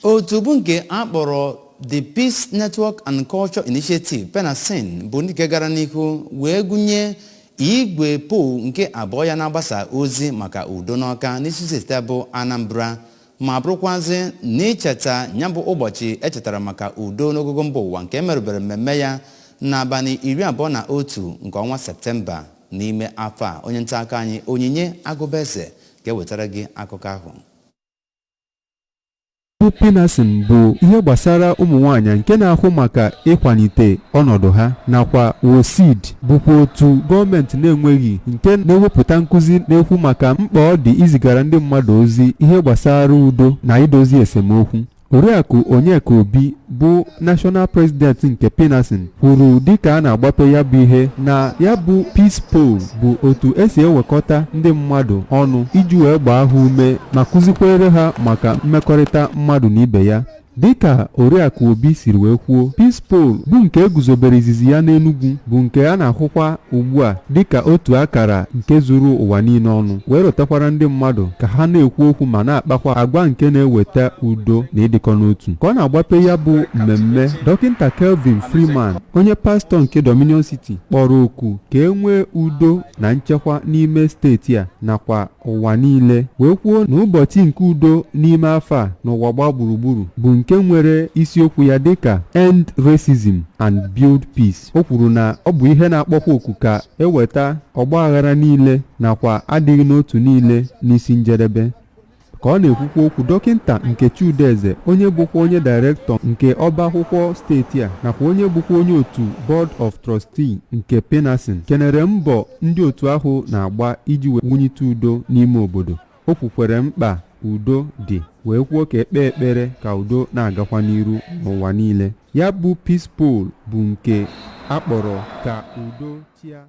Otu bụ nke a kpọrọ The Peace Network and Culture Initiative, PENACIN, bụ ndị nke gara n'ihu wee gụnye igwe pole nke abụọ ya na-agbasa ozi maka udo n'Ọka n'isi steeti bụ Anambra, ma bụrụkwazị n'icheta ya bụ ụbọchị echetara maka udo n'ogogo mba ụwa nke emerụbere mmemme ya n'abalị 21 nke ọnwa Septemba n'ime afọ a. Onye nta akụkọ anyị, Onyinye Agụbeze, ga-ewetara gị akụkọ ahụ. Bụ PENACIN bụ ihe gbasara ụmụ nwanyị nke na-ahụ maka ịkwalite ọnọdụ ha, nakwa WOSID bụkwa otu gọọmenti na-enweghị nke na-ewepụta nkụzi na-ekwu maka mkpa ọ dị izigara ndị mmadụ ozi ihe gbasara udo na idozi esemokwu. Oriakụ Onyeka Obi bụ National President nke PENACIN kwuru dịka a na-agbape ya bụ ihe na ya bụ Peace Pole bụ otu esi ewekọta ndị mmadụ ọnụ iji wee gbaa ha ume ma kụzikwere ha maka mmekọrịta mmadụ na ibe ya. Dịka Oriakụ Obi siri wee kwuo, Peace Pole bụ nke eguzobere izizi ya n'Enugu bụ nke a na-ahụkwa ugbu a dịka otu akara nke zuru ụwa niile ọnụ, wee rụtakwara ndị mmadụ ka ha na-ekwu okwu ma na-akpakwa agwa nke na-eweta udo na ịdịkọ n'otu. Ka ọ na-agbape ya bụ mmemme, Dọkịta Kelvin Freeman, onye pastọ nke Dominion City, kpọrọ oku ka e nwee udo na nchekwa n'ime steeti a nakwa ụwa niile, wee kwuo na ụbọchị nke udo n'ime afọ a n'ụwa gbaa gburugburu bụ nke nwere isiokwu ya dịka "End Racism and Build Peace". O kwuru na ọ bụ ihe na-akpọkwa oku ka eweta ọgba aghara niile nakwa adịghị n'otu niile n'isi njedebe. Ka ọ na-ekwukwa okwu, Dọkịta Nkechi Udeze, onye bụkwa onye dairektọ nke ọba akwụkwọ steeti a nakwa onye bụkwa onye otu Board of Trustee nke PENACIN, kenere mbọ ndị otu ahụ na-agba iji wulite udo n'ime obodo. O kwukwere mkpa udo dị, wee kwuo ka ekpe ekpere ka udo na-agakwa n'iru n'ụwa niile. Ya bụ Peace Pole bụ nke a kpọrọ ka udo chịa.